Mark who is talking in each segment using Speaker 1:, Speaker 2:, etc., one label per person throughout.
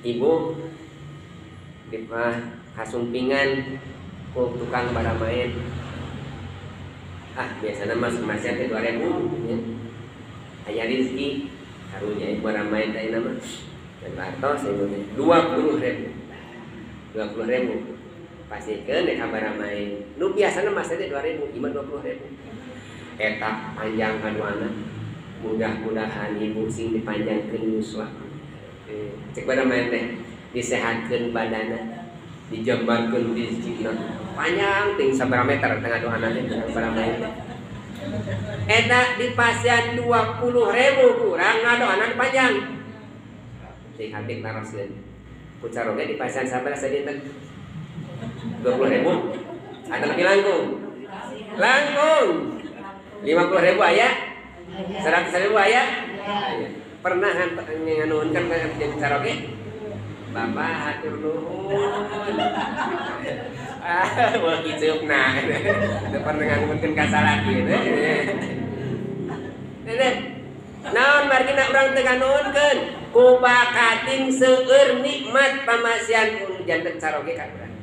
Speaker 1: Ibu di kasumpingan ku tukang baramaen. Ah, biasana mah masih teh 2000 nya. Aya rezeki karunya ibu baramaen teh ayeuna mah. Dan artos ibu teh 20.000. 20.000. Pasikeun ka baramaen. Nu biasana mah teh 2000, ieu mah 20.000. Eta panjang kaduana. Mudah-mudahan ibu sing dipanjangkeun yuswa. Cek baramaen teh disehatkeun badana, dijambarkeun rezekina. Panjang ting sabaraha meter tengah doana teh baramaen teh. Eta dipasian 20.000 kurang ngadoana panjang. Sing hati taroskeun. Ku caroge dipasian sabaraha sadinten? 20.000. Ada lebih langkung. Langkung. 50.000 aya? 100.000 aya? Aya. Pernah nganuhunkeun ka jadi caroge? Bapak hatur nuhun. Ah, wah kiceupna. Teu pernah nganuhunkeun ka salaki teh. Nenek, naon margina urang teu nganuhunkeun? Ku bakating seueur nikmat pamasihan janten caroge ka urang.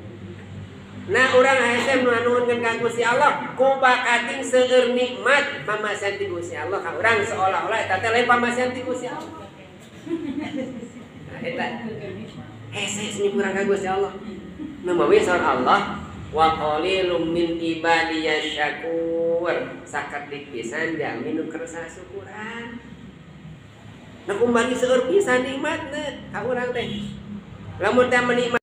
Speaker 1: Nah urang hese nu nganuhunkeun ka Gusti Allah, ku bakating seueur nikmat pamasihan ti Gusti Allah ka urang seolah-olah eta teh lain pamasihan ti Gusti Allah. Nah, eta hese nyukuran ka Gusti Allah. Nu mawi saur Allah wa qalilum min ibadiyasy syakur. Sakedik pisan jalmi nu kersa syukuran. Nah kumbagi seueur pisan nikmatna ka urang teh. Lamun teh menikmati